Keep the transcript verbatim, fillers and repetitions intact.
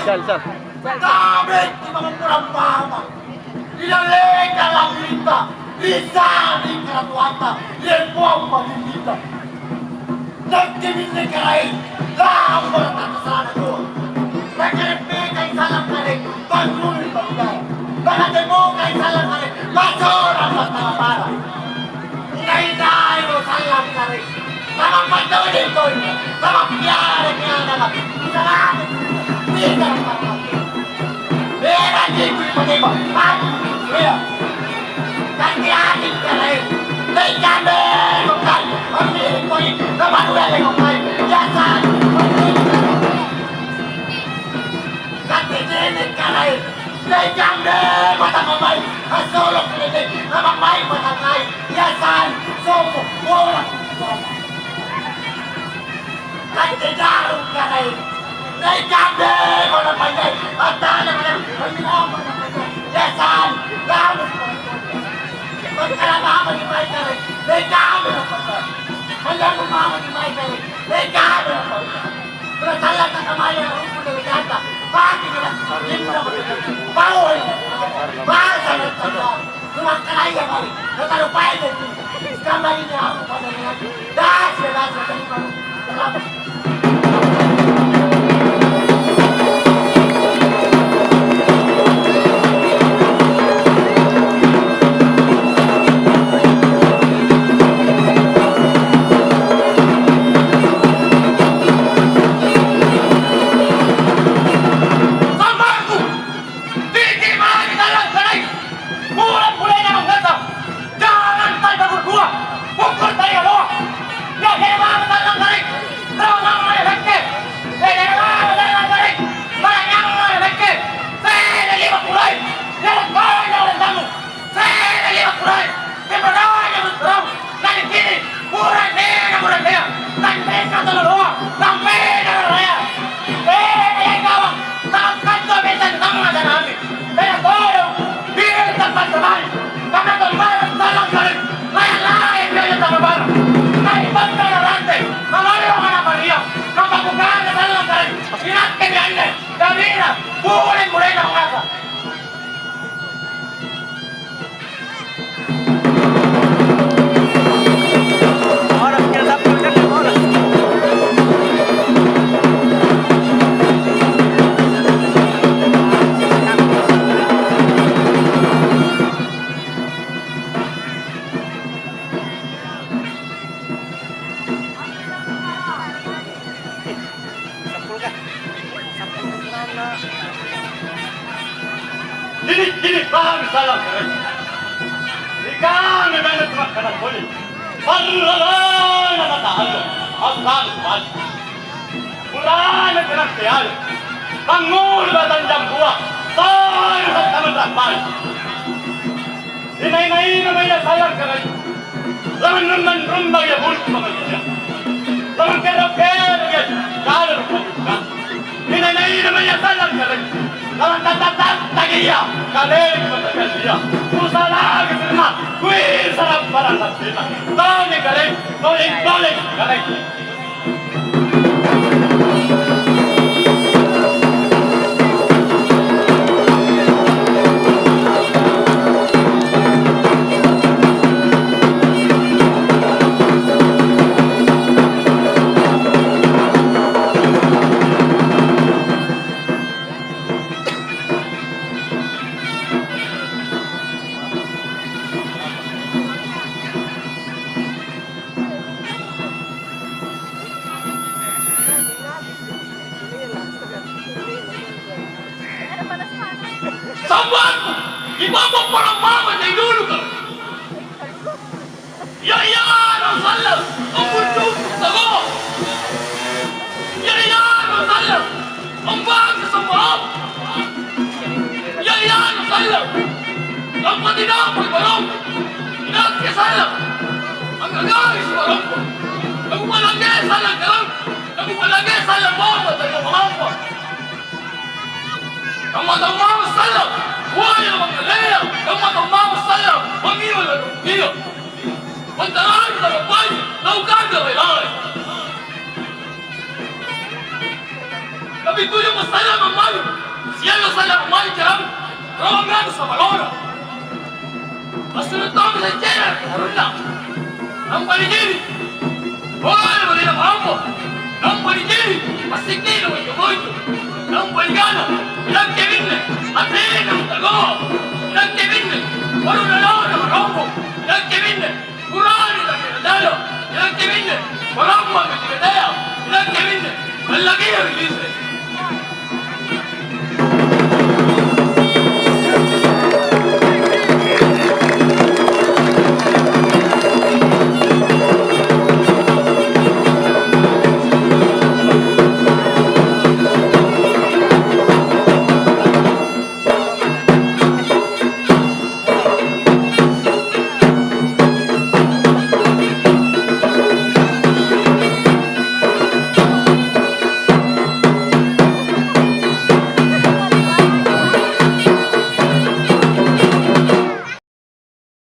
Sal, sal. Kabekki mamammurang mama. Ri dallekang la'birinta, ri sa'ring karatuanta, ri empoang pamimpinta. Nakke minne Karaeng, lampara' tattasanna Doang. Nakareppekai sallang Karaeng, pangngului panggalang. Nakatemmokai sallang Karaeng, masorang pattama parang. Inai-naimo sallang Karaeng, tamappattojeng tonji, tamappiaraki anaka, kusalama ri garappang mate. Erangi tuli mateba, mati ri suluea. Ganti ating Karaeng, lekambe mengkai, ammiriko i, naparuele mengkai, biasa. Ganti jenek Karaeng, lekambe mata mamai, assolok lele, namamai mata ngai, biasa. Sopo, bola. Katte jarung Karaeng. Na ikambe mona panjai, attana mona panjai, apa na panjai? Biasai, lalu. Pangkara mama di mai Karaeng. Na ikambe na panjai. Panjai mama di mai Karaeng. Na ikambe na panjai. Pura sallang kakamaya rupu dari kata. Pati kena. Bau. Bahasa. Numakkalaya mari, natarupai deki. Sikamma ini aku pada dengan dasi, dasi, dasi, dasi. Sambaku, tinggi mari dalam gerai. Pura-purana mangkasa, jangang tanda berdua, pukul tanda doang. Ya, ya, mama tanda tarik, rawa mama ada bekke. Ya, ya, mama tanda tarik, barang yang ada bekke. Saya ada lima puluh. Ya, kau yang ada tamu. Saya ada lima puluh. Lima puluh, lima puluh. Nani kini, pura nena, pura nena, tandeka tolo doang, sampai darah raya. Eh, eh, kawan, takkan tuh bisa ditambah dan habis. Bela kodong, biar tempat kembali. Karena kembali salah kali, lain-lain dia yang tambah barang. Naik bangka dan rantai, kembali orang anak Maria, nampak bukan salah kali. Inakke di ande, dari ina, boleh, boleh, nang ngasa. Cini'-cini' pahang salang karaeng. Ikami banyak makkana kodi. Parloloina mata allo, assalu bali. Purana kenang teai. Pangngulu batang jambua, soyo sattaman rampari. Inai-naina maya sallang karaeng. Lamanrumba-rumba ia bulu pamajia. Lamangkero-kero ia kale rupa-rupa. Inai-naina maya sallang karaeng. Lamantata-tata ia kale rupa-rupa. Kusalaki sirna, kuisara barang lampina. Toni karaeng, toni-toni karaeng. Sambung! Ibabong parang mama dai dulu ka. Iya, iya, nang sallang, ampun jumpa tagoa. Iya, iya, nang sallang, ambang kesembahan. Iya, iya, nang sallang, lampa tinapoi barong. Inakke sallang, anggagai sibarongko. Nakumalangge sallang kalang, nakumalangge sallang bapa, sallang mama. Kamma-kammamo sallang, buaya mangngallea, kamma-kammamo sallang, mangngio lanukia. Pantarang talapai, naukanda rai-rai. Tuju massarama' mami, siallo sallama' mami jarang, rawang anu sabalora. Assulu' tommi saccena ri arunna. Nampa nigiri', pole malena marampo. Nampa nigiri', passikki'na bonjo-bonjo. Nampa nigana, inakke minne, atenna mutagoa. Inakke minne, baru nanauna marampo. Inakke minne, Purani laki natalo, inakke minne, paramma maki nataya, inakke minne, mallakia ri lise,